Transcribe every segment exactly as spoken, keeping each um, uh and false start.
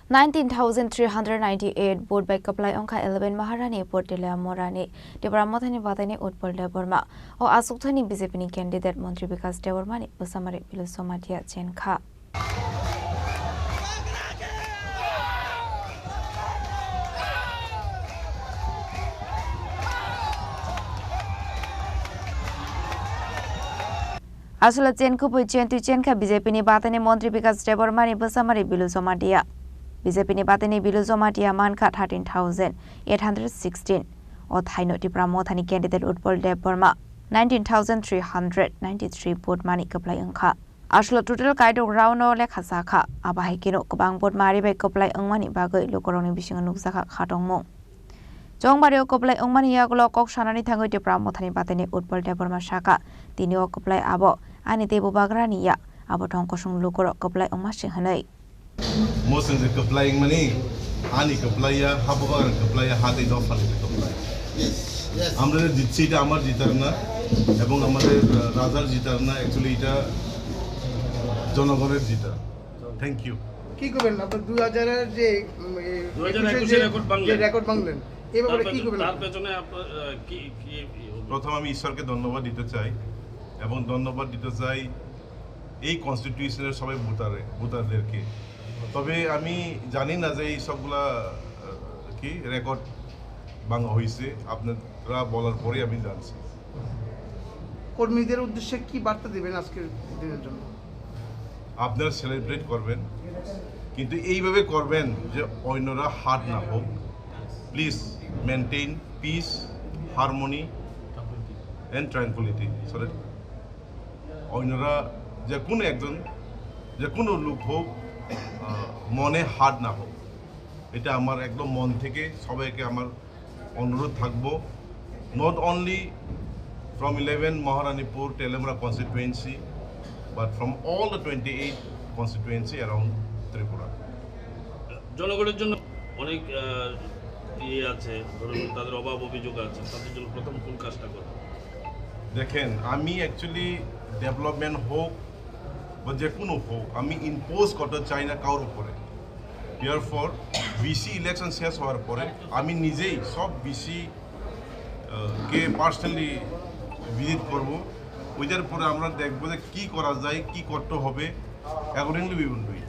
Nineteen thousand three hundred ninety-eight vote bai kwplai wngkha eleven Maharani Pur Tilamurani Tipra Mothani bataini Utpal Debbarma. O aswk thani B J P ni candidate Montri Bikash Debbarma ni bwsamari Bilu Jamatia chenkha. Aswla chen kubui chen twi chen kha B J P ni bataini montri Bikash Debbarma ni bwsamari Bilu Jamatia. B J P ni bataini Bilu Jamatia mankha thirteen thousand eight hundred sixteen. O thaino Tipra Mothani candidate Utpal Debbarma nineteen thousand three hundred ninety-three vote mani kwplai wngkha. Aswla total kaidok round o lekha sakha. Abo hai kheno kwbang vote mari bai kwplai wngmani bagwi lukurokni bisingo nukjakha khatongmung. Chongbario kwplai wngmani yagulo kok sanani thangwi Tipra Mothani bataini Utpal Debbarma sakha, tini o kwplai abo ani tei bubagrani ya, abo thong kosong lukurok kwplai wngma se hwnwi. Mo sengse kwplai wngmani, ani kwplai ya, ha bubagrani kwplai ya, ha tei dophani kwplai. আমরা যে জিতছি এটা আমার জিতার না এবং আমাদের, আহ, রাজার জিতার না, actually এটা জনগণের জিতা। Thank you. কি করবেন আপনার দুই হাজারের যে, উম, এ, দুই হাজার একুশে একুশে যে, রেকর্ড ভাঙলেন। যে রেকর্ড ভাঙলেন, এই ব্যাপারে তার কি পেছনে, করবেন তার আপনি? পেছনে আপনার, আহ, কি, কি, কি হবে? প্রথম আমি ঈশ্বরকে ধন্যবাদ দিতে চাই এবং ধন্যবাদ দিতে চাই এই কনস্টিটিউশনের সবাই ভোটারে, ভোটারদেরকে। তবে আমি জানি না যে এই সবগুলা, আহ, কি রেকর্ড ভাঙা হয়েছে, আপনারা বলার পরে আমি জানছি। কর্মীদের উদ্দেশ্যে কি বার্তা দেবেন আজকের দিনের জন্য? আপনারা সেলিব্রেট করবেন, কিন্তু এইভাবে করবেন যে অন্যরা হার্ট না হোক। Please maintain peace, harmony and tranquility, so that অন্যরা যে কোনো একজন, যে কোনো লোক হোক, আহ, মনে হার্ট না হোক। এটা আমার একদম মন থেকে সবাইকে আমার অনুরোধ থাকবো, not only from eleven Maharanipur Teliamura constituency, but from all the twenty-eight constituency around Tripura. জনগণের জন্য অনেক, আহ, ইয়ে আছে, ধরুন, তাদের অভাব অভিযোগ আছে, তাদের জন্য প্রথম কোন কাজটা করবেন? দেখেন, আমি অ্যাকচুয়ালি ডেভেলপমেন্ট হোক বা যে কোনো হোক, আমি ইম্পোজ করতে চাই না কারোর উপরে। Therefore, ভিসি ইলেকশন শেষ হওয়ার পরে আমি নিজেই সব ভিসি, আহ, কে পার্সোনালি ভিজিট করব। ওইটার পরে আমরা দেখবো যে কী করা যায়, কী করতে হবে, accordingly we will do it.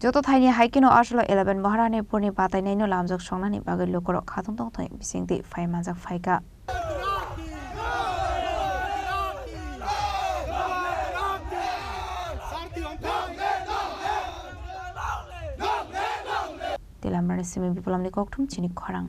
Joto thaini hai kheno aswlo eleven Maharanipurni batainaino lamjak songnani bagwi lukurok khatungtong thani bisingtwi phai manjak phaikha. Teliamurani simi Bipulomni kokthum chini khorang.